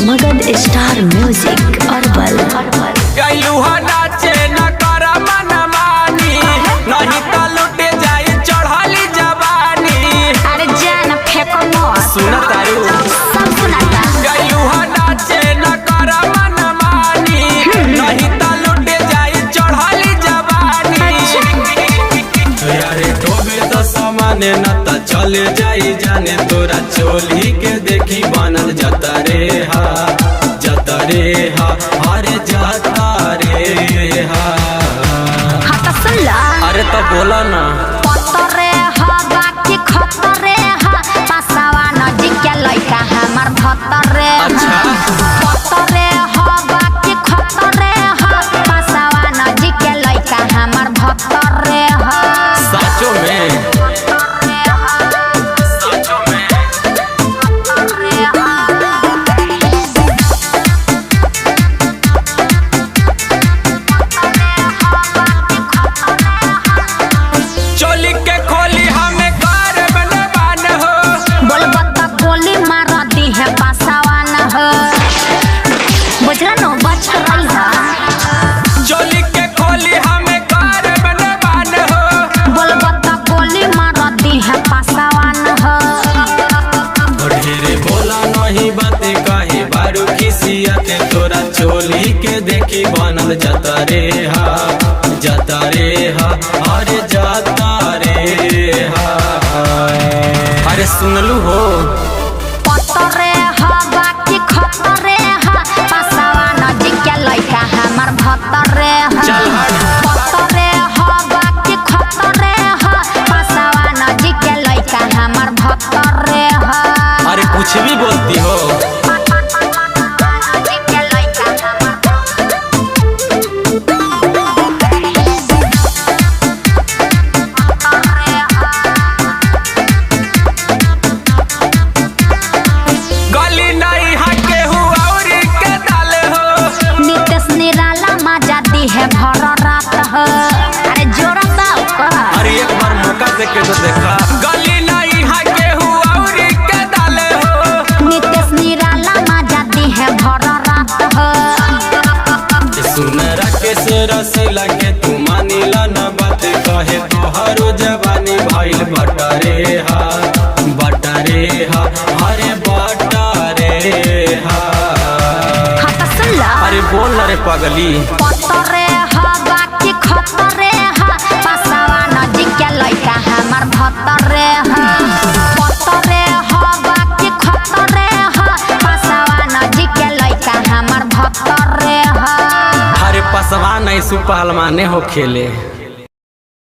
Magadh star music अरबल। गइलुहा नाचे न कर मनमानी, नहीं त लुट जाई चढ़ली जवानी। अरे जान फेंको मत। सुन तारू। सब सुनाता। गइलुहा नाचे न कर मनमानी, नहीं त लुट जाई चढ़ली जवानी। अरे टोबे त सामाने न त चले जाई जाने, तोरा चोली के देखी बनल जता रे हा, जता रे हा, अरे जता रे हा। हाँ तो सुन ला। अरे तो बोला ना। पतरे ह बाकी खतरे ह, पासावा नदी के लइका हमार भतरे ह। अच्छा। पतरे ह बाकी खतरे ह, पासावा नदी के लइका हमार भतरे ह। साचो में, साचो में। भतरे ह। चोली के खोली हमें कार बनवान हो। बोलबा त गोली मार दी है पासावा न हो, बुझला नो, बच कर रही है। चोली के खोली हमें कार बनवान हो। बोलबा त गोली मार दी है पासावा न हो। ढेरे बोला नहीं बाते, काहे बारू खिसियाते, तोरा चोली के देखी बनल जता रे हा, जता रे हा, अरे जता रे हा। अरे सुनलू हो। पतरे ह बाकी खतरे ह, पासावा नदी के लइका हमार भतरे ह। चल हट। पतरे ह बाकी खतरे ह, पासावा नदी के लइका हमार भतरे ह। अरे कुछ भी बोलती हो। नदी के लइका हमार गली नहीं हके हुआ और के दाल हो। नितेश निराला मजा दी है भर रात हो, अरे जोरा दाव कर। अरे एक बार मौका दे के तो देखा। गली नहीं हके हुआ और के दाल हो। नितेश निराला मजा दी है भर रात हो। सुन राकेश रसीला के तू मानिला न बात, कहे तोहरो जवानी भइल बटा रे हा, बटा रे हा, अरे बटा रे हा। हाँ तो सुन ला। अरे बोल ना रे पगली। पतरे ह बाकी खतरे ह, पासावा नदी के लइका हमार भतरे ह। पतरे ह बाकी खतरे ह, पासावा नदी के लइका हमार भतरे ह। अरे पसवा नहीं सुपहलमाने हो खेले।